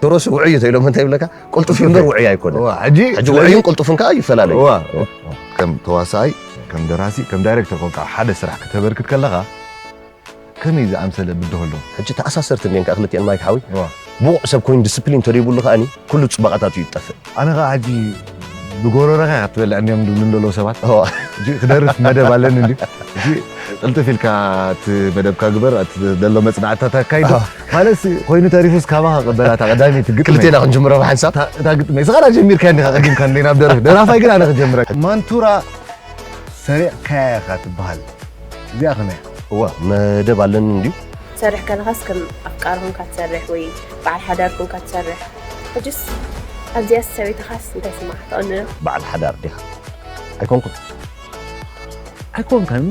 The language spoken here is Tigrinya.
ዶሮስ ውዑይ እዩ ተይሎም እንታይ ይብለካ? ቅልጡፍ እዩ እምበር ውዑይ ኣይኮነን። እዋ፣ ሕጂ ሕጂ ውዑይን ቅልጡፍን ከኣ ይፈላለዩ። እዋ፣ ከም ተዋሳኣይ፣ ከም ደራሲ፣ ከም ዳይሬክተር ኮንካ ሓደ ስራሕ ከተበርክት ከለኻ ከመይ ዝኣምሰለ ብድሆ ኣለዎ? ሕጂ ተኣሳሰርቲ እንዲን ከኣ ክልቲኤን ማይክ ሓዊ እዋ። ብቑዕ ሰብ ኮይኑ ዲስፕሊን ተደይብሉ ከኣኒ ኩሉ ጽባቐታቱ ይጠፍእ። ኣነ ከዓ ሕጂ ብጎረረኻ ክትበልዕ እንዲዮም ዝብሉ ዘለዉ ሰባት እዋ። ሕጂ ክደርፍ መደብ ኣለኒ እንዲ ሕጂ ቅልጥፍ ኢልካ እቲ መደብካ ግበር እቲ ዘሎ መፅናዕትታት ኣካይዶ ማለት ኮይኑ ተሪፉስ ካባኻ ቅበላታ ቀዳመይቲ ግጥመይ ክልቴና ክንጅምሮ ብሓንሳብ እታ ግጥመይ ስኻ ጀሚርካ እንዲኻ ቀዲምካ እንዴ ናብ ደርፊ ደራፋይ ግን ኣነ ክጀምረካ ማንቱራ ሰሪቕካያ ኢኻ ትበሃል እዚኣ ከመይ እዋ መደብ ኣለኒ እንድዩ ትሰርሕ ከለኻስ ከም ኣፍቃሪ ኮንካ ትሰርሕ ወይ በዓል ሓዳር ኮንካ ትሰርሕ ሕጅስ ኣብዚኣ ሰበይትኻስ እንታይ ስማዕ ተቐንኖ በዓል ሓዳር ዲኻ ኣይኮንኩን ኣይኮንካን